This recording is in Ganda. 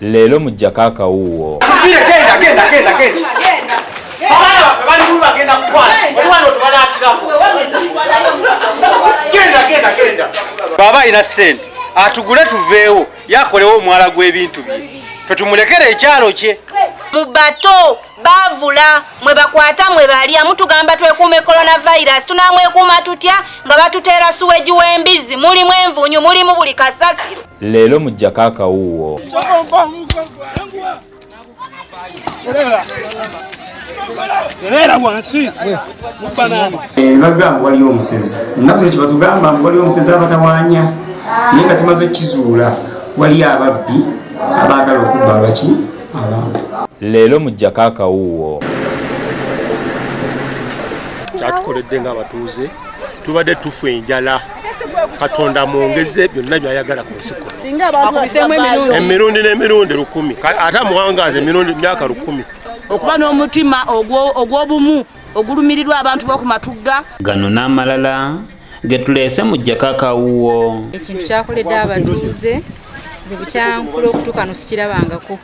Leero muggyako akawuuwo. Genda, genda, genda, genda. Abaana baffe bali bulu, bagenda kutwala. Oli wano tubalaatirako. Genda, genda, genda. Bw'aba alina ssente atugule tuveewo, yakolewo omwala gw'ebintu bye, fe tumulekere ekyalo kye. Mu bato baavula mwe bakwata mwe balya. Mutugamba twekuume coronavirus, tunamwekuuma tutya nga batuteera sewage w'embizzi, mulimu envunyu, mulimu buli kasasiro? Leero muggyako akawuuwo. Bagamba waliyo omusezi. Ennaku zino kyebatugamba mbu waliyo omusezi abatawanya, naye nga tumaze okukizuula, waliyo ababbi abaagala okubba abaki abantu. Leero muggyako akawuuwo. Kyatukoledde ng'abatuuze, tubadde tufa enjala. Katonda mwongeze byonna byayagala ku nsi kuno emirundi n'emirundi 1000, ate amuwangaaza emirundi myaka 1000. Okuba n'omutima ogw'obumu ogulumirirwa abantu b'oku Matugga. Gano n'amalala ge tuleese muggyako akawuuwo. Ekintu kyakoledde abatuuze, nze bukyankula okutuuka no sikirabangako.